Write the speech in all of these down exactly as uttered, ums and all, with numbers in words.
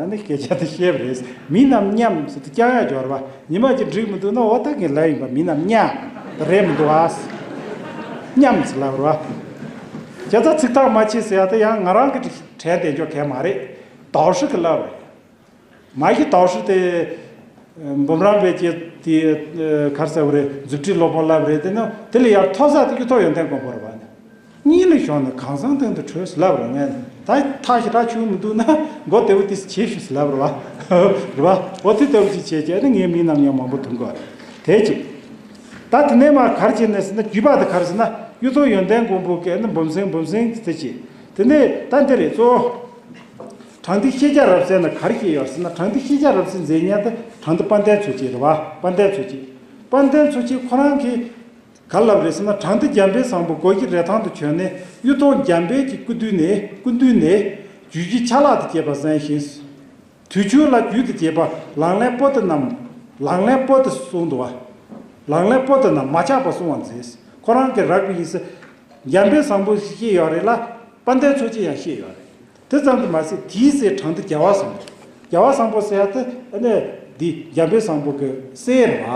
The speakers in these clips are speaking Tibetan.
ནི་སྐད་ཆ་དེ་བཤད་པ་རེད། མི་རྣམས་མཉམ་ཟེར་དུས་རྐྱང་ཡ་སྦྱོར་བ། ཉི་མ་གཅིག་འགྲིག་མི་འདུག་ན། འོ་ད་ངས་ལབ་ཡིན་པ། མི་རྣམས་མཉམ་རེད་མི་འདུག་ཨ། མཉམ་ཟེར་ལབ་ར་བ། བྱས་ཙང་ཚིག་ཐག་མ་ཆོད་ཟེར་ཡ་དེ་ཡང་ང་རང་གི་དྲན་བསྡད་འཇོག་གལ་མ་རེད། ཟླ་ཧྲི་གི་ལབ་རེད། མ་གཞི་ཟླ་ཧྲི་དེ་འབུམ་རམས་པའི་སྐྱེས་དེ། གར་ཟེར་བ་རེད། མཛུབ་ཁྲིད་སློབ་དཔོན་ལབ་རེད། དེ་ནི་དེ་ལས་ཡར་མཐོ་ས་དེ་གི་ཐོག་ཡོན་ཏན་མགོན་པོ་རེད་བ། གཉིས་ལ་ཞོག་ནས་གང་ཟང་སྟེང་དུ་བྲོས་ལབ་རུང་ངས་ད་ཐག་ཞེ་དྲག་ཆོད་མི་འདུག་ན། མགོ་བདེ་བོ་ཏིས་བྱེད་ཤིག་ལབ་རུང་བ། རེད་བ། འོ་དེ་ལྟ་བུ་ཅིག་བྱས་བྱས་ནས་ངས་མི་རྣམས་མཉམ་མང་པོ་ཐོན་དགོས་རེད། དེ་གཅིག་ད་དེ་ནས་མར་ག་རེ་བྱས་ནས་ཟེར་ན། བརྒྱུད་པ་དེ་ག་རེ་ཟེར་ན། གཡུ་ཐོག་ཡོན་ཏན་མགོན་པོ་གིས་ནི་འབུམ་སེང་འབུམ་སེང་དེ་བྱས། དེ་ནས་ད་འདི་རེད་གཙོ་བོ། དྲང་ཏིག་ཤེས་བྱ་རབ་གསལ་ན་ག་རེ་བཤད་ཡོད་ཟེར་ན། དྲང་ཏིག་ཤེས་བྱ་རབ་གསལ་མཛད་མཁན་དེ་དྲང་ཏིག་དཔལ་ལྡན་མཚོ་སྐྱེས་རེད་བ། དཔལ་ལྡན་མཚོ་སྐྱེས། དཔལ་ལྡན་མཚོ་སྐྱེས་ཁོ་རང་གིས་ག་ལབ་རེད་ཟེར་ན། དྲང་ཏིག་འཇམ་དཔལ་བཟང་པོ་སྒོ་བཞི་རི་ཐང་དུ་བྱོན་ནས། གཡུ་ཐོག་འཇམ་དཔལ་གྱི་སྐུ་མདུན་ནས། སྐུ་མདུན་ནས་རྒྱུད་བཞི་ཆ་ལག་ཏུ་སྐྱེས་པ་གསན་ཞིང་། དུས་མཆོད་ལ་རྒྱུད་དུ་སྐྱེས་པ་ལག་ལེན་པོ་ཏི་རྣམས། ལག་ལེན་པོ་ཏི་གསུངས་འདུག་བ། ལག་ལེན་པོ་ཏི་རྣམས་མ་ཆག་པར་བསྲུང་བར་མཛད། ཁོ་རང་གི་རབ་ཀྱི་ཡིན་ཟེར། འཇམ་དཔལ་བཟང་པོ་ཞིག་བཤད་ཡོད་རེད་ལ། དཔལ་ལྡན་མཚོ་སྐྱེས་ཡང་བཤད་ཡོད་རེད། དེ་ཙམ་དུ་མ་ཟད། དེའི་སྲས་དྲང་ཏིག་རྒྱལ་བ་བཟང་པོ། རྒྱལ་བ་བཟང་པོ་ཟེར་ཡ་དེ་ཨ་ནི་འདི་འཇམ་དཔལ་བཟང་པོ་གི་སྲས་རེད་བ།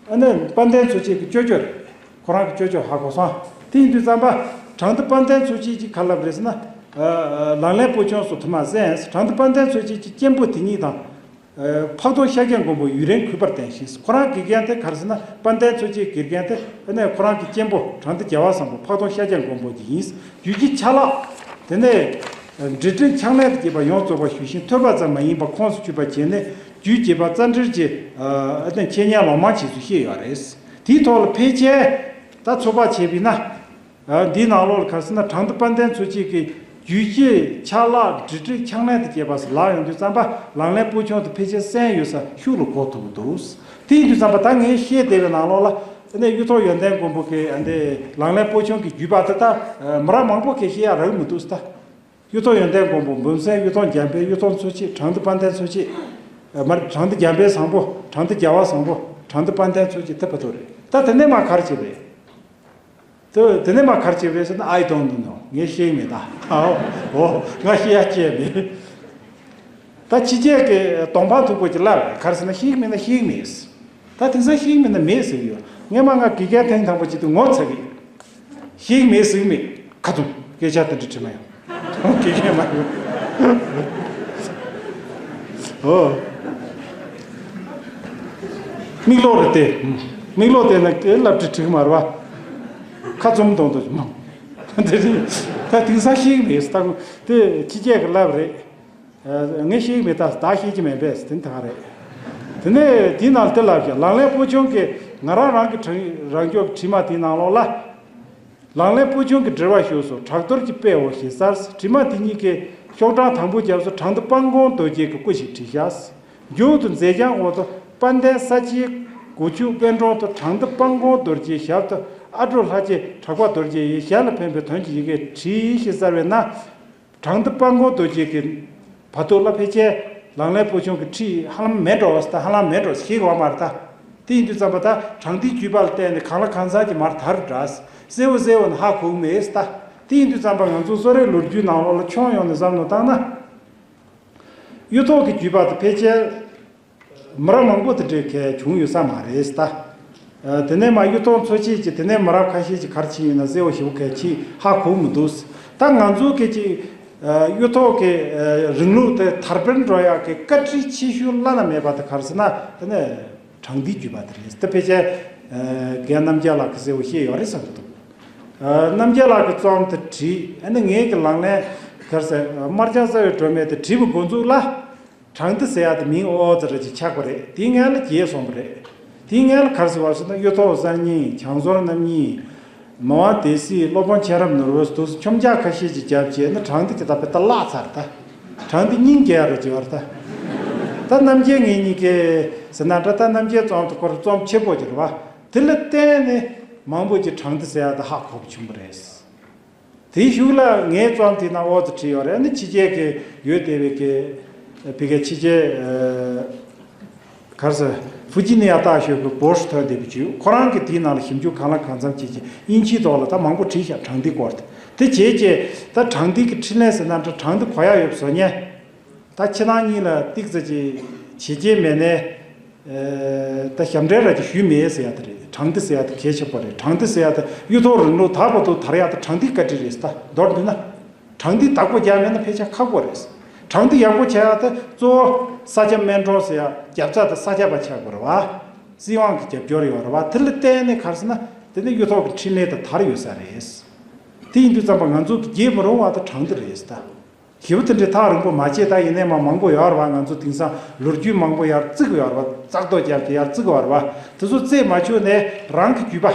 ཨ་ནི་དཔལ་ལྡན་མཚོ་སྐྱེས་ཀྱི་ཅོ་ཅོ་རེད། ཁོ་རང་གི་ཅོ་ཅོ་ཧ་གོ་སོང་། དེ་ཡིན་དུས་ཙམ་པ་དྲང་ཏིག་དཔལ་ལྡན་མཚོ་སྐྱེས་ཀྱིས་ག་ལབ་རེད་ཟེར་ན། ཨ་ཨ་ལག་ལེན་པོ་ཆུང་སོགས་དུ་མ་གསན། དྲང་ཏིག་དཔལ་ལྡན་མཚོ་སྐྱེས་ཀྱི་གཅེན་པོ་དེ་ཉིད་དང་། ཨ་འཕགས་གདོང་ཤཱཀྱ་མགོན་པོ་ཡུན་རིང་གུས་པར་བསྟེན་ཞིང་། ཁོ་རང་དགེ་རྒན་དེ་ག་རེ་ཟེར་ན། དཔལ་ལྡན་མཚོ་སྐྱེས་དགེ་རྒན་དེ་ཨ་ནི་ཁོ་རང་གི་གཅེན་པོ་དྲང་ཏིག་རྒྱལ་བ་བཟང་པོ་འཕགས་གདོང་ཤཱཀྱ་མགོན་པོ་དེ་ཡིན། རྒྱུད་བཞི་ཆ་ལག་དེ་ནས་འབྲེལ་འདྲིས་ཕྱག་ལེན་དུ་སྐྱེས་པ་ཡོངས་རྫོགས་པར་ཞུས་ཤིང་། ཐོས་པ་ཙམ་མ་ཡིན་པར་ཁོངས་སུ་ཆུད་པར་བྱས་ནས། རྒྱུད་གཅེས་པ་རྩ་འགྲེལ་གྱི་ཨ་ནི་འཆད་ཉན་ལོ་མང་བྱས་ཚུལ་བཤད་ཡོད་རེད། དེའི་ཐོག་ལ་ཕལ་ཆེར་ད་ཚོད་དཔག་བྱས་པས་ན། ཨ་འདིའི་ནང་ལོགས་ལ་ག་རེ་ཟེར་ན། དྲང་ཏིག་དཔལ་ལྡན་མཚོ་སྐྱེས་ཀྱི་རྒྱུད་བཞི་ཆ་ལག་འབྲེལ་འདྲིས་ཕྱག་ལེན་དུ་སྐྱེས་པ་ཟེར་ལབ་ཡོང་དུས་ཙམ་པ། ལག་ལེན་པོ་ཆུང་དེ་ཕལ་ཆེར་གསན་ཡོད་ས་ཤུགས་ལ་གོ་ཐུབ་ཀྱི་འདུག་དེ་ཡིན་དུས་ཙམ་པ་ད་ངས་བཤད་བསྡད་པའི་ནང་ལོགས་ལ། ཨ་ནི་གཡུ་ཐོག་ཡོན་ཏན་མགོན་པོ་གི་ཨ་འདི་ལག་ལེན་པོ་ཆུང་གི་བརྒྱུད་པ་དེ་ད་མི་རབས་མང་པོ་གིས་བཤད་ཡ་རག་གི་མི་འདུག་ད། གཡུ་ཐོག་ཡོན་ཏན་མགོན་པོ། འབུམ་སེང་། གཡུ་ཐོག་འཇམ་དཔལ། གཡུ་ཐོག་མཚོ་སྐྱེས། དྲང་ཏིག་དཔལ་ལྡན་མཚོ་སྐྱེས། ཨ་མ་རེད། དྲང་ཏིག་འཇམ་དཔལ་བཟང་པོ། དྲང་ཏིག་རྒྱལ་བ་བཟང་པོ། དྲང་ཏིག་དཔལ་ལྡན་མཚོ་སྐྱེས་དེ་བར་དུ་རེད། ད་དེ་ནས་མར་ག་རེ་བྱས་པ་རེད། དེ་དེ་ནས་མར་ག་རེ་བྱས་པ་རེད་ཟེར་ན། I don't know. ངས་ཤེས་ཀྱི་མེད་ད། ཨའོ། འོ། ང་ཤེས་ཡ་ཅི་ཡང་མེད། ད་ཕྱི་རྒྱལ་གྱི་གདོང་འཕང་མཐུག་པོ་ཅིག་ལབ་རེད། ག་རེ་ཟེར་ན། ཤེས་ཀྱི་མེད་ན་ཤེས་ཀྱི་མེད། ད་དེང་སང་ཤེས་ཀྱི་མེད་ན་མེད་ཟེར་གྱི་ཡོད། སྔོན་མ་ང་དགེ་རྒན་ཐེངས་དང་པོ་བྱེད་དུས་ངོ་ཚ་གི། ཤེས་ཀྱི་མེད་ཟེར་གྱི་མེད། ཁ་བཙུམ། སྐད་ཆ་དེ་འདྲ་དྲིས་མ་ཡོང་། དགེ་རྒན་མ་ཡོང་། ཨོ། མིག་ལོག་རེད་དེ། མིག་ལོག་བལྟས་ན་སློབ་ཁྲིད་འགྲིག་གི་མ་རེད་བ། ཁ་བཙུམ་གཏོང་དུ། དེ་ད་དེང་སང་ཤེས་ཀྱི་མེད་ཟེར། ད་དེ་ཕྱི་རྒྱལ་གྱི་ལབ་རེད། ཨ་ངས་ཤེས་ཀྱི་མེད། ད་བདག་ཤེས་ཀྱི་མེད་པས་དེ་ད་ག་རེད། དེ་ནས་དེའི་ནང་དེ་ལབ་ཀྱང་། ལག་ལེན་པོ་ཆུང་གིས་ང་རང་རང་གི་དྲི་རང་སྐྱོབ་དྲི་མ་དེའི་ནང་ལོགས་ལ། ལག་ལེན་པོ་ཆུང་གི་འགྲེལ་པ་ཞུས་སོ། བྲག་རྡོར་གྱི་དཔེའོ་ཞེས་ཟེར། དྲི་མ་དེ་གཉིས་ཀྱི་ཤོག་གྲངས་དང་པོའི་རྒྱབ་སུ་དྲང་ཏིག་དཔལ་མགོན་རྡོ་རྗེ་གི་སྐུ་ཞིག་བྲིས་བཞག་མཇུག་ཏུ་མཛད་བྱང་འོག་ཏུ། དཔལ་ལྡན་ས་སྐྱའི་སྒོ་ཕྱུགས་དཔལ་སྒྲོན་དུ། དྲང་ཏིག་དཔལ་མགོན་རྡོ་རྗེའི་ཞབས་ཏུ། ཨ་འབྲུག་ལྷ་རྗེ་གྲགས་པ་རྡོ་རྗེ་ཡིས། གཞན་ལ་ཕན་པའི་དོན་གྱི་ཡི་གེ་བྲིས་ཞེས་གསལ་བས་ན། དྲང་ཏིག་དཔལ་མགོན་རྡོ་རྗེ་གི་བར་དུ་ལ་ཕལ་ཆེར་ལག་ལེན་པོ་ཆུང་གི་ཁྲིད་ཧ་ལམ་མེད་འགྲོ་བ་ཟེར། ད་ཧ་ལམ་མེད་འགྲོ་ཟེར། ཤེས་ཀྱི་ཡོད་མ་རེད་ད། དེ་ཡིན་དུས་ཙམ་པ་ད་དྲང་ཏིག་བརྒྱུད་པ་ལ་བརྟེན་ནས་གང་ལ་གང་འཚམ་གྱི་མར་དར་འདྲ། གསལ་བོ་གསལ་བོ་ནི་ཧ་གོ་གི་མེད་ཟེར་ད། དེ་ཡིན་དུས་ཙམ་པ་ང་ཚོ་གསོ་རིག་ལོ་རྒྱུས་ནང་ལོགས་ལ་ཁྱོན་ཡོངས་ནས་བསམ་བློ་བཏང་ན། གཡུ་ཐོག་གི་བརྒྱུད་པ་དེ་ཕལ་ཆེར་མི་རབས་མང་པོ་དེ་འདྲའི་གས་བྱུང་ཡོད་ས་མ་རེད་ད། ཨ་དེ་ནས་མར་གཡུ་ཐོག་མཚོ་སྐྱེས་ཀྱི་དེ་ནས་མི་རབས་ཁ་ཤས་ཀྱིས་ག་རེ་བྱས་ཡོད་ན་གསལ་བོ་ཞེ་པོ་གས་ཅིག་ཧ་གོ་མི་འདུག་ད་ང་ཚོ་གི་ཅིག་ཨ་གཡུ་ཐོག་གི་ཨ་རིང་ལུགས་དེ་དར་འཕེལ་འགྲོ་ཡག་གི་བཀའ་དྲིན་ཆེ་ཤོས་བླ་ན་མེད་པ་དེ་ག་རེ་ཟེར་ན། དེ་ནས་དྲང་ཏིག་བརྒྱུད་པ་དེ་རེད། དེ་ཕལ་ཆེར་ཨ་རྒན་རྣམ་རྒྱལ་ལགས་ཀྱིས་གསལ་བོ་བཤད་ཡོད་རེད་བསམ་གྱི་འདུག་ཨ་རྣམ་རྒྱལ་ལགས་ཀྱིས་རྩོམ་དེ་བྲིས། ཨ་ནི་ངེད་ཀྱི་ལག་ལེན་ག་རེ་ཟེར། དམར་ལྗང་རྩ་བའི་སྒྲོན་མེ་དེ་བྲིས་པའི་འགོ་འཛུགས་ལ། དྲང་ཏིག་ཟེར་ཡག་དེ་མིང་ཨོ་ཙི་རེ་ཅིག་ཆགས་པ་རེད། དེའི་སྔོན་ལ་བརྗེད་སོང་བ་རེད། དེའི་སྔོན་ལ་ག་རེ་ཟེར་བ་ཟེར་ན། གཡུ་ཐོག་གསར་རྙིང་། བྱང་ཟོར་རྣམ་གཉིས། མི་དབང་སྡེ་སྲིད། སློབ་དཔོན་མཁྱེན་རབ་ནོར་བུ། དུ་མཆོང་རྒྱག་ཁ་ཤས་ཅིག་བརྒྱབ་བྱས་ནས་དྲང་ཏིག་དེ་ད་དཔེ་ད་བརླག་ཚར་ད། དྲང་ཏིག་སྙིང་རྒྱས་རུ་བྱེད་པར་ད། ད་རྣམ་རྒྱལ་ངེད་གཉིས་ཀས་ཟེར་ན་འདྲ། ད་རྣམ་རྒྱལ་རྩོམ་དེ་ཁོ་རང་རྩོམ་ཆེ་པོ་ཅིག་རེད་བ། དེ་ལ་བརྟེན་ནས་མང་པོ་ཅིག་དྲང་ཏིག་ཟེར་ཡག་དེ་ཧ་གོ་བ་བྱུང་བ་རེད། དེའི་གཞུག་ལ་ངའི་རྩོམ་དེའི་ནང་ཨོ་ཙི་བྲིས་ཡོད་རེད། ནི་ཕྱི་རྒྱལ་གྱི་ཡོད་བསྡད་པའི་གི་ཕ་གིའི་ཕྱི་རྒྱལ་ཨ་ག་རེ་ཟེར། ཧྥུ་ཇི་ནི་ཡ་ཏ་ཞོལ་གྱི་བོ་ཧྲི་ཐོན་བསྡད་པའི་ཇུས། ཁོ་རང་གིས་དེའི་ནང་ལ་ཞིབ་འཇུག་གང་ལ་གང་འཚམ་བྱས་ཀྱི་དབྱིན་ཇིའི་ཐོག་ལ་ད་མང་པོ་བྲིས་ཤག་དྲང་ཏིག་སྐོར་དེ། དེ་བྱས་རྗེས་ད་དྲང་ཏིག་གི་འཕྲིན་ལས་ཟེར་ན་འདྲ། དྲང་ཏིག་གོ་ཡག་ཡོད་པ་བཟོ་མཁན། ད་ཕྱི་ནང་གཉིས་ལ་ཏིག་ཙམ་ཅིག་བྱེད་རྐྱེན་མེད་ནས། ཨེ། ད་ཞབས་འདྲེན་ར་ཅིག་ཞུས་མེད་ཟེར་ཡ་དེ་རེད། དྲང་བདེན་ཟེར་ཡ་དེ་གལ་ཆེན་པོ་རེད། དྲང་བདེན་ཟེར་ཡ་དེ་གཡུ་ཐོག་རིང་ལུགས་དར་བར་དུ་དར་ཡ་དེ་དྲང་བདེན་བཀའ་དྲིན་རེད། ད་མདོར་བསྡུས་ན། དྲང་བདེན་བདག་པོ་རྒྱག་མེད་ན་ཕལ་ཆེར་ཁག་པོ་རེད། དྲང་བདེན་ཡག་པོ་བྱེད་ཡ་དེ་གཙོ་བོ་ས་སྐྱ་སྨན་གྲོང་ཟེར་ཡ་རྒྱབ་རྩ་དེ་ས་སྐྱ་པ་ཆགས་དགོས་རེད་བ། སྲིད་དབང་གི་རྒྱབ་སྐྱོར་ཡོད་རེད་བ། དེ་ལ་བརྟེན་ནས་ག་རེ་ཟེར་ན། དེ་ནི་གཡུ་ཐོག་གི་འཕྲིན་ལས་དེ་དར་ཡོད་ས་རེད། དེ་ཡིན་དུས་ཙམ་པ་ང་ཚོ་གི་བརྗེད་མི་རུང་བ་དེ་དྲང་བདེན་རེད་ད། ཞེ་པོ་དེ་འདྲའི་ཐག་རིང་པོ་མ་བྱེད། ད་ཡིན་ནའི་མ་མང་པོ་ཡོད་རེད་བ། ང་ཚོ་དེང་སང་ལོ་རྒྱུས་མང་པོ་ཡར་བརྩིགས་ཡོད་རེད་བ། བཙག་འཐུ་རྒྱབ་སྟེ་ཡར་བརྩིགས་ཡོད་རེད་བ། དེ་ཚོ་རྩད་མ་ཆོད་ནས་རང་གི་རྒྱུད་པ།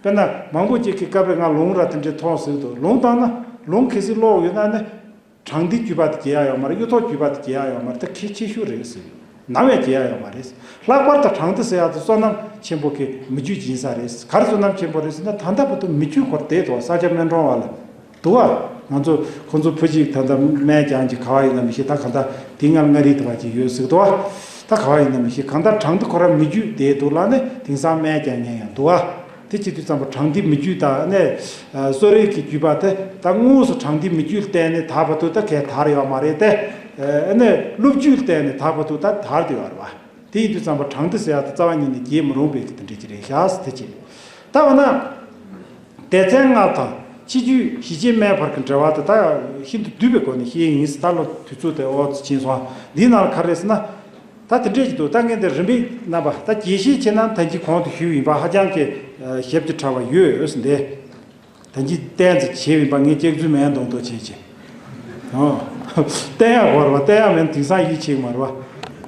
དཔེར་ན་མང་པོ་ཅིག་གི་སྐབས་རེ་ང་ལུང་ར་དེ་འདྲའི་མཐོང་ཟེར་གི་འདུག་ལུང་བཏང་ན་ལུང་གལ་སྲིད་ཀློག་ཡོད་ན་ནི། དྲང་བདེན་རྒྱུད་པ་དེ་རྒྱལ་ཡ་ཡོད་མ་རེད། གཡུ་ཐོག་རྒྱུད་པ་དེ་རྒྱལ་ཡ་ཡོད་མ་རེད། ད་གལ་ཆེ་ཤོས་རེད་ཟེར་གི་ཡོད། ནམ་ཡང་རྒྱལ་ཡ་ཡོད་མ་རེད། ལྷག་པར་དུ་དྲང་བདེན་ཟེར་ཡ་དེ་བསོད་ནམས་ཆེན་པོ་གི་མི་རྒྱུད་ཅིག་ཡིན་ས་རེད། ག་རེ་བསོད་ནམས་ཆེན་པོ་རེད་ཟེར་ན། ད་ལྟ་བར་དུ་མི་རྒྱུད་སྐོར་བསྡད་འདུག་ས་སྐྱ་སྨན་གྲོང་བ་ལ། འདུག་བ། ང་ཚོ་ཁོང་ཚོ་བུ་གཅིག་ད་ལྟ་སྨན་རྒྱག་གི་ག་བ་ཡིན་ན་མི་ཤེས། ད་གང་ལྟར་དེ་སྔར་མངའ་རིས་དེ་བ་ཅིག་ཡོད་ཟེར་གི་འདུག་བ། ད་ག་བ་ཡིན་ན་མི་ཤེས། གང་ལྟར་དྲང་བདེན་ཁོ་རང་མི་རྒྱུད་བསྡད་འདུག་ལ་ནི་དེང་སང་སྨན་རྒྱག་མཁན་ཡང་འདུག་བ། དེ་བྱེད་དུས་ཙམ་པ་དྲང་བདེན་མི་རྒྱུད་དང་ནི། ཨ། གསོ་རིག་གི་རྒྱུད་པ་དེ་ད་དངོས་སུ་དྲང་བདེན་མི་རྒྱུད་བརྟེན་ནས་དར་བར་དུ་ད་གས་དར་ཡོད་མ་རེད་དེ། ཨ་ནི་སློབ་རྒྱུད་བརྟེན་ནས་དར་བར་དུ་ད་དར་བསྡད་ཡོད་རེད་བ། དེ་ཡིན་དུས་ཙམ་པ་དྲང་བདེན་ཟེར་ཡ་དེ་རྩ་བ་ཉིད་ནས་བརྗེད་མི་རུང་བའི་གི་དེ་འདྲ་ཅིག་རེད་ཤག་དེ་བྱས། ད་འོ་ན། སྡེ་ཚན་ལྔ་དང་ཕྱི་རྒྱུད་ཞི་བྱེད་སྨན་བར་གྱི་འབྲེལ་བ་དེ་ད་ཤིན་ཏུ་བསྡུས་པའི་སྒོ་ནས་བཤད་ཡིན། ད་ལོ་དུས་ཚོད་དེ་ཨོ་ཙི་ཕྱིན་སོང་། འདིའི་ནང་ལ་ག་རེ་རེད་ཟེར་ན། ད་དེ་འདྲས་ཀྱི་འདུག་ད་ངས་འདི་རིམ་པས་རྣམ་པ་ད་རྒྱས་བཤད་བྱས་ན་ད་གིན་གོང་དུ་ཞུས་ཡིན་པ་ཧ་ཅང་གི་ཞིབ་ཀྱི་ཕྲ་བ་ཡོད་ཟེར་འདི། ད་གིན་གཏན་ཚིགས་བྱས་ཡིན་པ་ངས་སྐྱག་རྫུན་མེད་མདོག་མདོག་བྱས་བྱས། ཨོ། བསྟན་ཡག་གོ་ར་བ། བསྟན་ཡག་མེད་ན་དེང་སང་ཡིད་ཆེས་མ་ར་བ།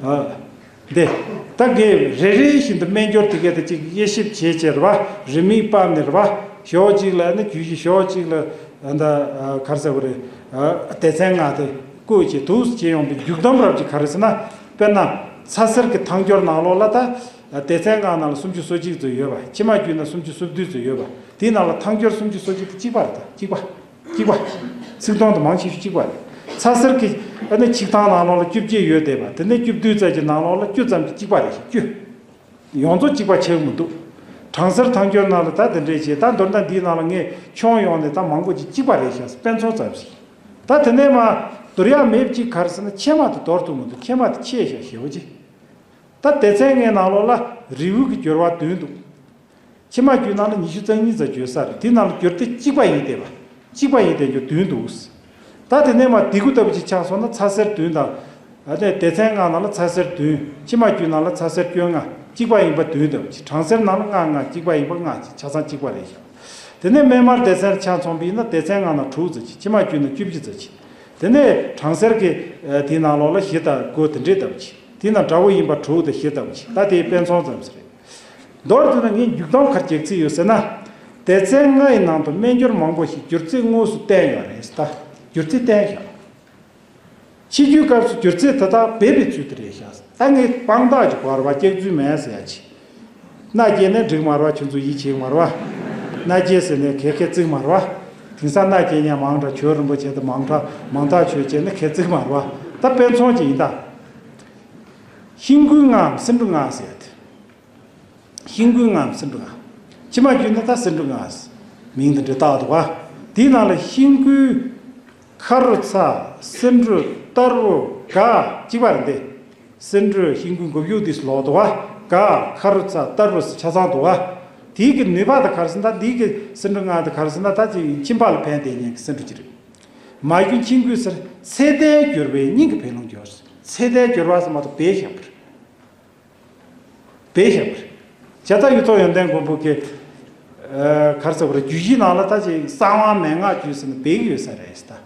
ཨ། འདི། ད་གིན་རེ་རེ་བཞིན་དུ་སྨན་སྦྱོར་དེ་གས་དེ་གཅིག་དབྱེ་ཞིབ་བྱས་བྱས་ར་བ། རིམ་མིག་ཕབ་ནས་ར་བ། ཞོག་གཅིག་ལ་ནི་རྒྱུད་བཞི། ཞོག་གཅིག་ལ་ད་ག་རེ་ཟེར་བ་རེད། སྡེ་ཚན་ལྔ་དེ་བཀོད་བྱས་འདུག་སེ་བྱས་ཡོང་པའི་མཇུག་སྡོམ་རབ་ཅིག་ག་རེ་ཟེར་ན། དཔེར་ན། ཚ་སེལ་གྱི་ཐང་སྦྱོར་ནང་ལོགས་ལ་ད། སྡེ་ཚན་ལྔ་ནང་ལ་སུམ་ཅུ་སོ་གཅིག་ཙམ་ཡོད་པ། ཕྱི་མ་བརྒྱུད་ན་སུམ་ཅུ་སོ་བདུན་ཙམ་ཡོད་པ། དེའི་ནང་ལ་ཐང་སྦྱོར་སུམ་ཅུ་སོ་གཅིག་དེ་གཅིག་པ་རེད། ད་གཅིག་པ། གཅིག་པ། ཚིག་དོན་དུ་མང་ཆེ་ཤོས་གཅིག་པ་རེད། ཚ་སེལ་གྱི་ཨ་ནི་ཆིག་ཐང་ནང་ལོགས་ལ་བཅུ་བརྒྱད་ཡོད་བསྡད་པ། དེ་ནས་བཅུ་བདུན་ཙམ་གྱི་ནང་ལོགས་ལ་བཅུ་ཙམ་གྱི་གཅིག་པ་རེད། བཅུ། ཡོངས་རྫོགས་གཅིག་པ་ཆགས་མི་འདུག་དྲང་སེལ་ཐང་སྦྱོར་ནང་ལ་ད་དེ་འདྲས་བྱས། ད་མདོར་ན་འདིའི་ནང་ལ་ངས་ཁྱོན་ཡོངས་ནས་ད་མང་པོ་ཅིག་གཅིག་པ་རེད་ཤག་དཔེ་མཚོན་ཙམ་ཞིག་ད་དེ་ནས་མ་བསྡུར་ཡག་མེད་པ་ཅིག་ག་རེ་ཟེར་ན། ཕྱེ་མ་དེ་འདོར་ཐུབ་མི་འདུག་ཕྱེ་མ་དེ་ཆེ་ཤག་ཞེ་པོ་ཅིག་ད་སྡེ་ཚན་ལྔའི་ནང་ལོགས་ལ་རིལ་བུ་གི་སྦྱོར་བ་བདུན་འདུག་ཕྱི་མ་བརྒྱུད་ནང་ལ་ཉི་ཤུ་རྩ་གཉིས་ཙམ་བརྗོད་ས་རེད། དེའི་ནང་ལ་སྦྱོར་སྡེ་གཅིག་པ་ཡིན་བསྡད་པ། གཅིག་པ་ཡིན་བསྡད་རྒྱུ་བདུན་འདུག་ད་དེ་ནས་མ་ལྡེ་གུ་ལྟ་བུ་ཅིག་ཆགས་སོང་ན། ཚ་སེལ་བདུན་དང་། ཨ་ནི་སྡེ་ཚན་ལྔ་ནང་ལ་ཚ་སེལ་བདུན། ཕྱི་མ་བརྒྱུད་ནང་ལ་ཚ་སེལ་བཅོ་ལྔ། གཅིག་པ་ཡིན་པ་བདུན་ལྟ་བུ་ཅིག་དྲང་སེལ་ནང་ལ་ལྔ་ལྔ། གཅིག་པ་ཡིན་པ་ལྔ་ཅིག་ཆ་ཚང་གཅིག་པ་རེད་ཤག་དེ་ནས་སྨན་མར་སྡེ་ཚན་ལ་ཆ་མཚོན་པ་ཡིན་ན། སྡེ་ཚན་ལྔ་ནང་དྲུག་ཙམ་ཅིག་ཕྱི་མ་བརྒྱུད་ན་བཅུ་བཞི་ཙམ་ཅིག་དེ་ནས་དྲང་སེལ་གྱི་ཨ་དེའི་ནང་ལོགས་ལ་བཞི་དང་དགུ་དེ་འདྲས་ལྟ་བུ་ཅིག་དེའི་ནང་འདྲ་བོ་ཡིན་པ་དྲུག་དང་བཞི་ལྟ་བུ་ཅིག་ད་དེའི་དཔེ་མཚོན་ཙམ་ཞིག་རེད། མདོར་བསྡུས་ན་ངས་མཇུག་སྡོམ་ག་རེ་རྒྱག་རྩིས་ཡོད་ཟེར་ན། སྡེ་ཚན་ལྔ་ཡི་ནང་དུ་སྨན་སྦྱོར་མང་པོ་ཞིག་སྦྱོར་ཚད་དངོས་སུ་བསྟན་ཡོད་རེད། ད་སྦྱོར་ཚད་བསྟན་ཤག་ཕྱི་རྒྱུད་སྐབས་སུ་སྦྱོར་ཚད་དེ་དག་སྦས་པའི་ཚུལ་དུ་རེད་ཤག་ད་ངས་དཔང་རྟགས་ཀྱི་བར་བ་སྐྱག་རྫུན་མེད་ཟེར་ཡ་ཅིག་མནའ་སྐྱེལ་ནས་འགྲིག་མ་རེད་བ། ཁྱོད་ཚོ་ཡིད་ཆེས་མ་རེད་བ། མནའ་སྐྱེལ་ཟེར་ནས་ཁེ་ཁེ་བརྩིགས་མ་རེད་བ། དེང་སང་མནའ་སྐྱེལ་མཁན་མང་དྲགས། ཆོས་རིན་པོ་ཆེ་དང་མང་དྲགས། མང་དྲགས་ཆོས་བྱས་ནས་ཁེ་བརྩིགས་མ་རེད་བ། ད་དཔེ་མཚོན་ཅིག་ཡིན་ད། ཤིང་ཀུན་ལྔའམ་སེ་འབྲུ་ལྔ་ཟེར་ཡ་དེ། ཤིང་ཀུན་ལྔའམ་སེ་འབྲུ་ལྔ། ཕྱི་མ་བརྒྱུད་ན་ད་སེ་འབྲུ་ལྔ་ཟེར། མིང་དེ་འདྲ་བཏགས་འདུག་བ། དེའི་ནང་ལ་ཤིང་ཀུན། ཁ་རུ་ཚ། སེ་འབྲུ། སྟར་བུ། སྒ། གཅིག་པ་རེད་འདི། སེ་འབྲུ་ཤིང་ཀུན་མགོ་བཞུགས་དེ་ལོག་འདུག་བ། སྒ། ཁ་རུ་ཚ། སྟར་བུ་ཆ་ཚང་འདུག་བ། དེའི་གི་ནུས་པ་དེ་ག་རེ་ཟེར་ན། ད་འདིའི་གི་སེ་འབྲུ་ལྔ་དེ་ག་རེ་ཟེར་ན། ད་ཅིག་མཆིན་པ་ལ་ཕན་བསྡད་མཁན་གྱི་སེ་འབྲུ་ཅིག་རེད། མ་གྱུར་མཆིན་ཀུན་ཟེར། ཚད་ལྡན་གྱུར་པའི་སྙིང་གི་འཕེལ་ལོང་གྱུར། ཚད་ལྡན་གྱུར་པ་ཟེར་མ་གཏོགས་སྦས་བཞག་པ་རེད། སྦས་བཞག་པ་རེད། བྱས་ཙང་གཡུ་ཐོག་ཡོན་ཏན་མགོན་པོ་གི། ཨ། ག་རེ་ཟེར་བ་རེད། རྒྱུད་བཞིའི་ནང་ལ་ད་ཅིག་གསང་བ་མན་ངག་རྒྱུད་ཟེར་ནས་སྦས་ཀྱི་ཡོད་ས་རེད་ད།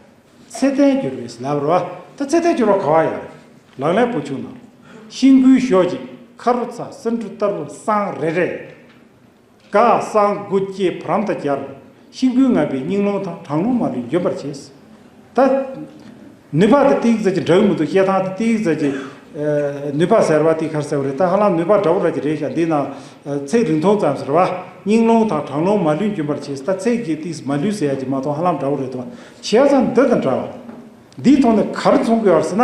ཚད་ལྡན་གྱུར་པའི་ལབ་རེད་བ། ད་ཚད་ལྡན་གྱུར་པ་ག་བ་ཡོད་རེད། ལག་ལེན་པོད་ཆུང་ནང་། ཤིང་ཀུན་ཞོ་གཅིག་ཁ་རུ་ཚ། སེ་འབྲུ། སྟར་བུ། བསང་རེ་རེ། སྒ་བསང་དགུ་བསྐྱེད་བར་མ་དང་སྦྱར། ཤིང་ཀུན་ངན་པའི་སྙིང་རླུང་དང་། གྲང་རླུང་མ་ལུས་འཇོམས་པར་བྱེད། ད་ནུས་པ་དེ་ཏིག་ཙམ་ཅིག་འདྲ་གི་མི་འདུག་བཤད་སྟངས་དེ་ཏིག་ཙམ་ཅིག་ཨ། ནུས་པ་ཟེར་བ་དེ་ག་རེ་ཟེར་བ་རེད། ད་ཧ་ལམ་ནུས་པ་འདྲ་བོ་ར་ཅིག་རེད་ཤག་འདི་ནང་ཨ། ཚིག་རིང་ཐུང་ཙམ་ཟེར་བ། སྙིང་རླུང་དང་གྲང་རླུང་མ་ལུས་འཇོམས་པར་བྱེད། ད་ཚིག་གི་ཏིག་མ་ལུས་ཟེར་ཡ་ཅིག་མ་གཏོགས་ཧ་ལམ་འདྲ་བོ་རེད་འདུག་བྱས་ཙང་འདི་དང་འདྲ་བ། འདིའི་ཐོག་ནས་ག་རེ་མཚོན་གྱི་ཡོད་རེད་ཟེར་ན།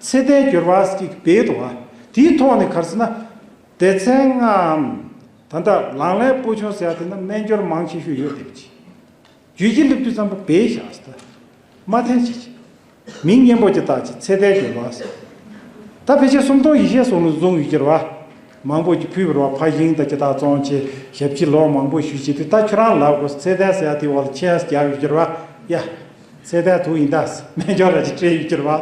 ཚད་ལྡན་གྱུར་པ་ཅིག་སྦས་འདུག་བ། དེའི་ཐོག་ནས་ག་རེ་ཟེར་ན། སྡེ་ཚན་ལྔའམ། ད་ལྟ་ལག་ལེན་པོད་ཆུང་ཟེར་ཡ་དེ་ན་སྨན་སྦྱོར་མང་ཆེ་ཤོས་ཡོད་བསྡད་པ་ཅིག་རྒྱུད་བཞི་སླེབས་དུས་ཙམ་པ་སྦས་བཞག་ཟེར། མ་འཐེན་བྱེད་ཅིག་མིང་སྙན་པོ་ཅིག་བཏགས་ཀྱི་ཚེ་ཏན་གྱི་རོ། ད་ཕལ་ཆེར་སུམ་སྟོང་ཡེ་ཤེས་གསུང་ལ་བཟུང་ཡོད་ཀྱི་རེད་བ། མང་པོ་ཅིག་ཕུལ་བ་རེད་བ། ཕ་ཞིང་དང་ཅི་ལྟར་བཙོང་བྱས་ཞབས་ཕྱི་ལོ་མང་པོ་ཞུས་བྱས་དུས་ད་ཁྱོད་རང་ལབ་དགོས། ཚེ་ཏན་ཟེར་ཡ་དེ་འོག་ལ་ཆས་རྒྱག་ཡོད་ཀྱི་རེད་བ། ཡ། ཚེ་ཏན་དུ་ཡིན་ད། སྨན་སྦྱོར་ར་ཅིག་སྤྲད་ཡོད་ཀྱི་རེད་བ།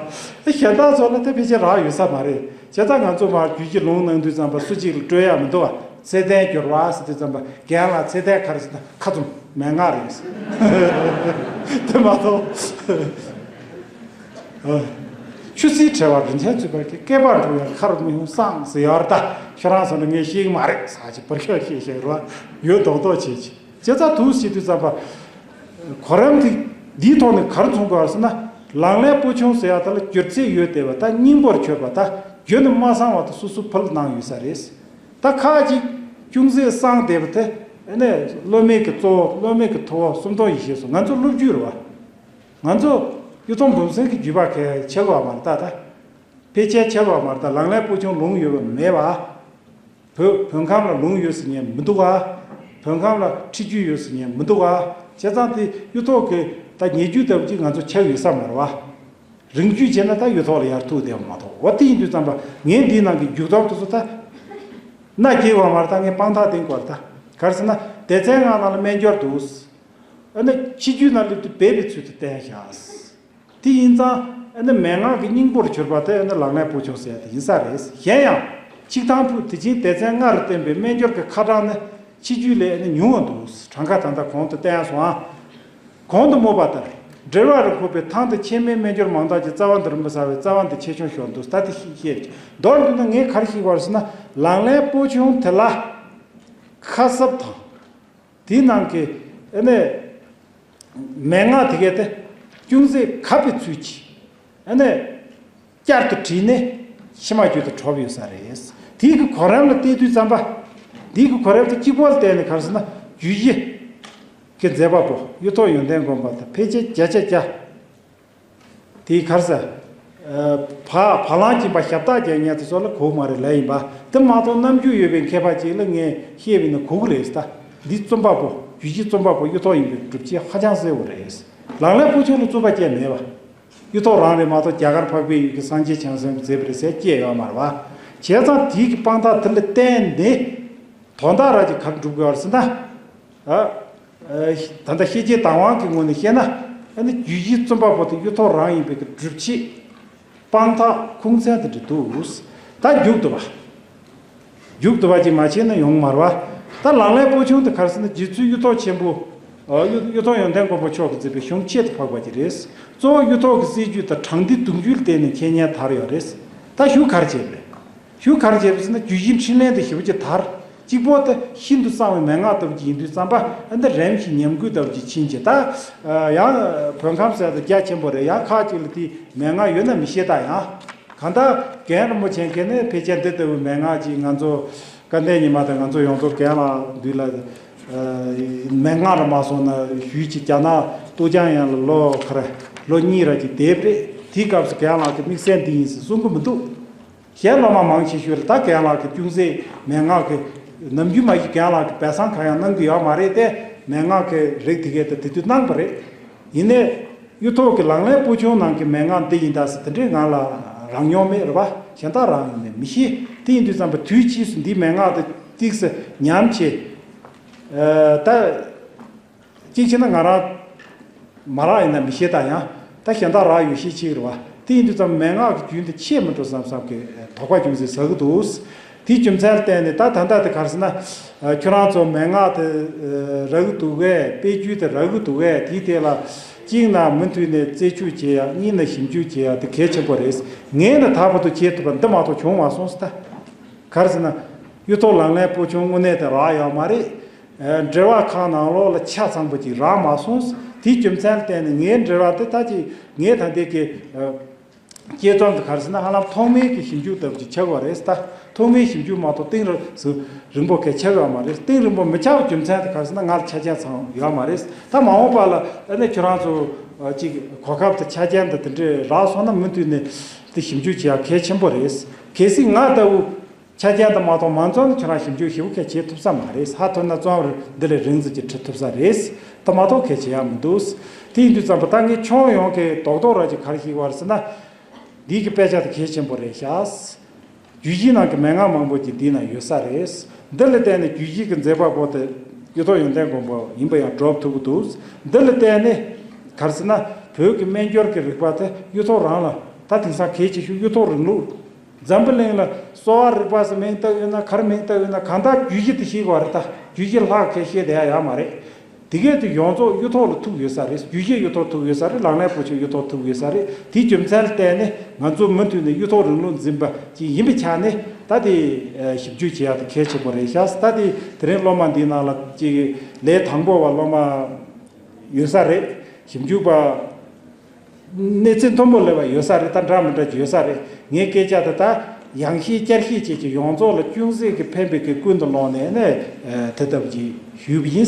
གཞན་དག་ཚོ་ལ་དེ་ཕལ་ཆེར་རག་ཡོད་ས་མ་རེད། བྱས་ཙང་ང་ཚོ་མར་རྒྱུད་ཀྱི་ལུང་གནང་དུས་ཙམ་པ་སུ་གཅིག་ལ་སྤྲོད་ཡ་མི་འདུག་བ། ཚེ་ཏན་གྱི་རོ་ཟེར་དུས་ཙམ་པ་རྒན་ལགས་ཚེ་ཏན་ག་རེ་ཟེར་ན་ཁ་བཙུམ་མན་ངག་རེད། དེ་མ་གཏོགས། ཆུ་སྲིན་བྲལ་བ་རིན་ཆེན་ཚུད་པར་གྱིས། བསྐལ་པར་འགྲོ་ཡང་ཁ་རུ་མི་ཡོང་སངས་ཟེར་ཡོད་རེད་ད། ཁྱོད་རང་ཚོ་ནི་ངས་ཤེས་ཀྱི་མ་རེད་ཟེར་གྱི་བར་ཤ་ཤེས་བཤད་རོགས་ཡོད་མདོག་མདོག་བྱེད་ཀྱི། བྱས་ཙང་དུ་བྱེད་དུས་ཙམ་པ། གོ་རིམ་དེ་འདིའི་ཐོག་ནས་ག་རེ་མཚོན་དགོས་ཟེར་ན། ལག་ལེན་པོ་ཆུང་ཟེར་ཡ་དེ་ལ་སྒྱུར་ཚད་ཡོད་བསྡད་པ་ད་སྙིང་པོར་གྱུར་པ་ད་རྒྱུ་ནི་མ་གསང་བ་དེ་སོ་སོ་ཕུལ་གནང་ཡོད་ས་རེད། ད་ཁ་ཅིག་ཅུང་ཟད་གསང་བསྡད་པ་དེ་ཨ་ནི་སློབ་མའི་གི་གཙོ་བོ་སློབ་མའི་གི་ཐུ་བོ་སུམ་སྟོང་ཡེ་ཤེས་སོ། ང་ཚོ་སློབ་བརྒྱུད་རེད་བ། ང་ཚོ་གཡུ་ཐོག་འབུམ་སེང་གི་བརྒྱུད་པ་གལ་ཆེ་བ་མ་རེད་ད། ད་ཕལ་ཆེར་ཆེ་བ་མ་རེད་ད། ལག་ལེན་པོ་ཆུང་ལུང་ཡོད་པ་མེད་བ། བོད་བོད་ཁམས་ལ་ལུང་ཡོད་ཟེར་མཁན་མི་འདུག་བ། བོད་ཁམས་ལ་ཁྲིད་རྒྱུད་ཡོད་ཟེར་མཁན་མི་འདུག་བ། བྱས་ཙང་དེ་གཡུ་ཐོག་གི་ད་ཉེ་རྒྱུད་ལྟ་བུ་ཅིག་ང་ཚོ་ཆགས་ཡོད་ས་མ་རེད་བ། རིང་རྒྱུད་བྱས་ན་ད་གཡུ་ཐོག་ལ་ཡར་ཐུག་བསྡད་པ་མ་གཏོགས། འོ་དེ་ཡིན་དུས་ཙམ་པ་ངས་འདིའི་ནང་གི་མཇུག་སྡོམ་དེ་ཚོ་ད་མནའ་སྐྱེལ་བ་མ་རེད་ད། ངས་དཔང་རྟགས་བསྟན་དགོས་རེད་ད། ག་རེ་ཟེར་ན་སྡེ་ཚན་ལྔ་ནང་ལ་སྨན་སྦྱོར་འདུག་ཨ་ནི་ཕྱི་རྒྱུད་ནང་སླེབས་དུས་སྦས་པའི་ཚུལ་དུ་བསྟན་བཞག་དེ་ཡིན་ཙང་ཨ་ནི་མན་ངག་གི་སྙིང་པོར་གྱུར་པ་དེ་ཨ་ནི་ལག་ལེན་པོ་ཆུང་ཟེར་ཡ་དེ་ཡིན་ས་རེད། གཞན་ཡང་ཆིག་ཐང་ཕུད་དེ་བཞིན་སྡེ་ཚན་ལྔ་རུ་བསྟན་པའི་སྨན་སྦྱོར་གྱི་ཁ་གྲངས་ནི་ཕྱི་རྒྱུད་ལས་ཨ་ནི་ཉུང་བ་འདུག་གྲངས་ཀ་ད་ལྟ་གོང་དུ་བསྟན་སོང་ཨ། གོང་དུ་སྨོས་པ་ལྟར་འགྲེལ་པ་རིམ་ཁོག་པའི་ཐང་དུ་ཆེན་མོའི་སྨན་སྦྱོར་མང་དག་ཅིང་རྩ་བ་འདི་རིམ་པ་གསལ་བས་རྩ་བ་འདི་ཆེ་ཆུང་ཤོར་འདུག་ད་དེ་ཤེས་ཤེས་མདོར་བསྡུས་ན་ངས་ག་རེ་ཤེས་པར་ཟེར་ན་ལག་ལེན་པོ་ཆུང་དེ་ལ་ཁ་གསབ་དང་། དེའི་ནང་གི་ཨ་ནི་མན་ངག་དེ་གའི་དེ་ཅུང་ཟད་གབ་པའི་ཚུལ་གྱིས་ཨ་ནི་བསྐྱར་དུ་བྲིས་ནས་ཕྱི་མ་རྒྱུད་དུ་གྲུབ་ཡོད་ས་རེད། དེའི་གི་གོ་རིམ་ལ་བལྟས་དུས་ཙམ་པ། འདིའི་གི་གོ་རིམ་དེ་གཅིག་པོ་ལ་བལྟས་ནས་ག་རེ་ཟེར་ན་རྒྱུད་བཞི་གི་མཛད་པ་པོ་གཡུ་ཐོག་ཡོན་ཏན་མགོན་པོ་དང་ཕལ་ཆེར་བརྒྱ་ཆ་བརྒྱ། དེའི་ཁར་ས། བ་བ་ལང་གྱིན་པ་ཞབས་སྟག་རྒྱག་མཁན་དེ་ཚོ་ལ་གོ་མ་རེད་ལབ་ཡིན་པ། དེ་མ་གཏོགས་རྣམ་འགྱུར་ཡོད་པའི་མཁས་པ་ཅིག་ལ་ངས་བཤད་པ་ཡིན་ན་གོ་གི་རེད་ད། འདི་རྩོམ་པ་པོ་རྒྱུད་བཞི་རྩོམ་པ་པོ་གཡུ་ཐོག་ཡིན་པའི་སྒྲུབ་བྱེད་ཧ་ཅང་གསལ་བོ་རེད། ལག་ལེན་པོ་ཆུང་ལ་རྩོད་པ་བཅས་མེད་པ། གཡུ་ཐོག་རང་རེད་མ་གཏོགས་རྒྱ་གར་འཕགས་པའི་ཡུལ་གྱི་སངས་རྒྱས་བྱང་སེམས་མཛད་པ་རེད་ཟེར་བཅས་ཡོད་མ་རེད་བ། བྱས་ཙང་དེའི་གི་དཔང་རྟགས་དེ་ལ་བརྟེན་ནས་དོན་དག་ར་ཅིག་ག་རེ་སྒྲུབ་དགོས་པ་རེད་ཟེར་ན། ཨ། ཨ། ད་ལྟ་ཤེས་བྱའི་བདག་དབང་གི་ངོས་ནས་བཤད་ན། ཨ་ནི་རྒྱུད་བཞིའི་རྩོམ་པ་པོ་དེ་གཡུ་ཐོག་རང་ཡིན་པའི་གི་སྒྲུབ་བྱེད། དཔང་རྟགས་ཁུངས་བཙན་དེ་འདྲ་འདུག་ད་མཇུག་བསྡུ་བ། མཇུག་བསྡུ་བ་ཅིག་མ་བྱས་ན་ཡོང་མ་རེད་བ། ད་ལག་ལེན་པོ་ཆུང་དེ་ག་རེ་ཟེར་ན་རྗེ་བཙུན་གཡུ་ཐོག་ཆེན་པོ། ཨ། གཡུ་གཡུ་ཐོག་ཡོན་ཏན་མགོན་པོ་མཆོག་གིས་མཛད་པའི་གཞུང་ཁྱད་དུ་འཕགས་པ་ཅིག་རེད། གཙོ་བོ་གཡུ་ཐོག་གི་སྲིད་བྱུས་དང་དྲང་བདེན་གདུང་རྒྱུད་ལ་བརྟེན་ནས་འཆད་ཉན་དར་ཡོད་རེད། ད་ཞུ་ག་རེ་བྱས་པ་རེད། ཞུ་ག་རེ་བྱས་པ་ཟེར་ན་རྒྱུད་བཞིའི་འཕྲིན་ལས་དེ་ཞེ་པོ་ཅིག་དར། གཅིག་པོ་དེ་ཤིན་ཏུ་གསང་བའི་མན་ངག་ལྟ་བུ་ཅིག་ཡིན་དུས་ཙམ་པ་ཨ་འདི་རིམ་བཞིན་ཉམས་རྒུད་ལྟ་བུ་ཅིག་ཕྱིན་བྱས་ད། ཡང་བོད་ཁམས་ཟེར་ད་རྒྱ་ཆེན་པོ་རེད། ཡང་ཁག་ཅིག་ལ་དེའི་མན་ངག་ཡོད་ན་མི་ཤེས་ད་ཡང་། གང་ལྟར་རྒན་རིན་པོ་ཆེ་མཁན་ནི་ཕལ་ཆེར་འདི་ལྟ་བུའི་མན་ངག་ཅིག་ང་ཚོ་སྐལ་ལྡན་ཉི་མ་དང་ང་ཚོ་ཡོངས་རྫོགས་རྒན་ལགས་འདུས་ལ། མན་ངག་ར་མ་སོང་ན་ཞུས་ཅིག་རྒྱ་ནག་ཏུའུ་ཅང་ཡན་ལ་ལོ་ག་རེ་ལོ་གཉིས་ར་ཅིག་བསྡད་པ་རེད། དེའི་སྐབས་སུ་རྒན་ལགས་ཀྱིས་དམིགས་བསལ་འདི་ཡིན་ཟེར་གསུང་གི་མི་འདུག་གཞན་སློབ་མ་མང་ཆེ་ཤོས་ལ་ད་རྒན་ལགས་ཀྱིས་ཅུང་ཟད་མན་ངག་གི་ནམ་རྒྱུན་མ་གཞི་རྒན་ལགས་ཀྱིས་སྦས་གསང་གང་ཡང་གནང་གི་ཡོད་མ་རེད་དེ། མན་ངག་གི་རིགས་དེ་གས་དེ་དེ་དུས་གནང་པ་རེད། ཡིན་ནའི་གཡུ་ཐོག་གི་ལག་ལེན་པོ་ཆུང་ནང་གི་མན་ངག་འདི་ཡིན་ད་ཟེར་དེ་འདྲའི་ང་ལ་རག་མྱོང་མེད་རེད་བ། གཞན་དག་རག་ཡོང་མེད་མི་ཤེས། དེ་ཡིན་དུས་ཙམ་པ་དུས་ཕྱིས་སུ་འདིའི་མན་ངག་དེ་ཏིག་ཙམ་ཉམས་བྱས། ད། གཅིག་བྱས་ན་ང་རང་མ་རག་ཡིན་ན་མི་ཤེས་ད་ཡང་ད་གཞན་དག་རག་ཡོད་ཤས་ཅིག་རེད་བ། དེ་ཡིན་དུས་ཙམ་མན་ངག་གི་རྒྱུན་དེ་ཆད་མི་འགྲོ་བསམ་བསམ་གི་དོགས་པ་ཅུང་ཟད་ཟ་གི་འདུག་དེའི་རྒྱུ་མཚན་ལ་བརྟེན་ནས་ད་ད་ལྟ་དེ་ག་རེ་ཟེར་ན། ཁྱོད་རང་ཚོ་མན་ངག་དེ་རག་གི་འདུག་གས། དཔེ་རྒྱུན་དེ་རག་གི་འདུག་གས། དེའི་ཐད་ལ་གཅིག་ན་མུ་མཐུད་ནས་རྩད་གཅོད་བྱེད་ཡ། གཉིས་ན་ཞིབ་འཇུག་བྱེད་ཡ་དེ་གལ་ཆེན་པོ་རེད། ངས་ནི་ད་བར་དུ་བྱེད་ཐུབ་པ་འདི་མ་གཏོགས་བྱུང་མ་སོང་ཟེར་ད། ག་རེ་ཟེར་ན། གཡུ་ཐོག་ལག་ལེན་པོ་ཆུང་དངོས་གནས་དེ་རག་ཡོད་མ་རེད། འགྲེལ་པ་ཁག་ནང་ལོགས་ལ་ཆ་ཚང་པོ་ཅིག་རག་མ་སོང་། དེའི་རྒྱུ་མཚན་ལ་བརྟེན་ནས་ངའི་འགྲེལ་པ་དེ་ད་ཅིག་ངས་ད་ལྟའི་གི་དཔྱད་རྩོམ་དེ་ག་རེ་ཟེར་ན་ཧ་ལམ་ཐོག་མའི་གི་ཞིབ་འཇུག་ལྟ་བུ་ཅིག་ཆགས་པ་རེད་ད། ཐོག་མའི་ཞིབ་འཇུག་མ་གཏོགས་གཏིང་རིང་ཟུ་རིང་པོ་གལ་ཆགས་ཡོད་མ་རེད། གཏིང་རིང་པོ་མི་ཆགས་པའི་རྒྱུ་མཚན་དེ་ག་རེ་ཟེར་ན་ང་ལ་ཆ་རྐྱེན་ཚང་ཡོད་མ་རེད། ད་མ་འོངས་པ་ལ་ཨ་ནི་ཁྱོད་རང་ཚོ་ཅིག་གོ་སྐབས་དང་ཆ་རྐྱེན་དང་དེ་འདྲས་རག་སོང་ན་མུ་མཐུད་ནས་དེ་ཞིབ་འཇུག་བྱེད་ཡ་གལ་ཆེན་པོ་རེད། གལ་སྲིད་ང་ལྟ་བུ། ཆ་རྐྱེན་དུ་མ་གཏོགས་མང་ཚོགས་ནི་ཁྱོད་རང་ཞིབ་འཇུག་ཞིབ་པོ་གལ་བྱེད་ཐུབ་ས་མ་རེད། ཧ་ཐོན་ན་རྩོམ་རིག་འདི་ལས་རིང་ཙམ་གྱི་ཁྲིད་ཐུབ་ས་རེད། ད་མ་གཏོགས་གལ་ཆེ་ཡ་མི་འདུག། དེ་ཡིན་དུས་ཙམ་པ་ད་ངས་ཁྱོན་ཡོངས་ཀྱི་རྡོག་རྡོག་ར་ཅིག་ག་རེ་ཞིག་བར་ཟེར་ན། འདི་གི་དཔེ་ཆ་དེ་གལ་ཆེན་པོ་རེད་ཤག། རྒྱུད་བཞི་ནང་གི་མན་ངག་མང་པོ་ཅིག་འདི་ན་ཡོད་ས་རེད། འདི་ལ་བརྟེན་ནས་རྒྱུད་བཞི་གི་མཛད་པ་པོ་དེ་གཡུ་ཐོག་ཡོན་ཏན་མགོན་པོ་ཡིན་པ་ཡང་སྒྲུབ་ཐུབ་ཀྱི་འདུག། འདི་ལ་བརྟེན་ནས་ག་རེ་ཟེར་ན། བོད་ཀྱི་སྨན་སྦྱོར་གྱི་རིག་པ་དེ་གཡུ་ཐོག་རང་ལ་ད་དེང་སང་གལ་ཆེ་ཤོས་གཡུ་ཐོག་རིང་ལུགས། འཛམ་བུ་གླིང་ལ་གསོ་བ་རིག་པ་ཟེར་མིང་བཏགས་ཡོད་ན། ག་རེ་མིང་བཏགས་ཡོད་ན། གང་ལྟར་རྒྱུད་བཞི་དེ་ཤེས་དགོས་རེད། ད་རྒྱུད་བཞི་ལྷག་གས་ཤེས་བསྡད་ཡ་ཡོད་མ་རེད། དེ་གས་དེ་ཡོངས་རྫོགས་གཡུ་ཐོག་ལ་ཐུག་ཡོད་ས་རེད། རྒྱུད་བཞི་གཡུ་ཐོག་ཐུག་ཡོད་ས་རེད། ལག་ལེན་པོ་ཆེ་གཡུ་ཐོག་ཐུག་ཡོད་ས་རེད། དེའི་རྒྱུ་མཚན་ལ་བརྟེན་ནས་ང་ཚོ་མུ་མཐུད་ནས་གཡུ་ཐོག་རིང་ལུགས་འཛིན་པ་ཅིག་ཡིན་པའི་ཆ་ནས། ད་དེ་ཞིབ་འཇུག་བྱེད་ཡ་དེ་གལ་ཆེན་པོ་རེད་ཤག། ད་དེ་དེ་རིང་སློབ་མ་འདིའི་ནང་ལ་ཅིག་ལས་དང་པོ་བ་སློབ་མ་ཡོད་ས་རེད། ཞིབ་འཇུག་པ་གནས་ཚད་མཐོན་པོ་སླེབས་པ་ཡོད་ས་རེད། ད་འདྲ་མི་འདྲ་ཅིག་ཡོད་ས་རེད། ངའི་སྐད་ཆ་དེ་ད་ཡང་ཤེས་བསྐྱར་ཤེས་བཅས་ཀྱི་ཡོངས་རྫོགས་ལ་ཅུང་ཟད་ཀྱི་ཕན་པའི་གི་ཀུན་ཏུ་སློང་ནས་ནས་དེ་ལྟ་བུ་ཅིག་ཞུས་པ་ཡིན།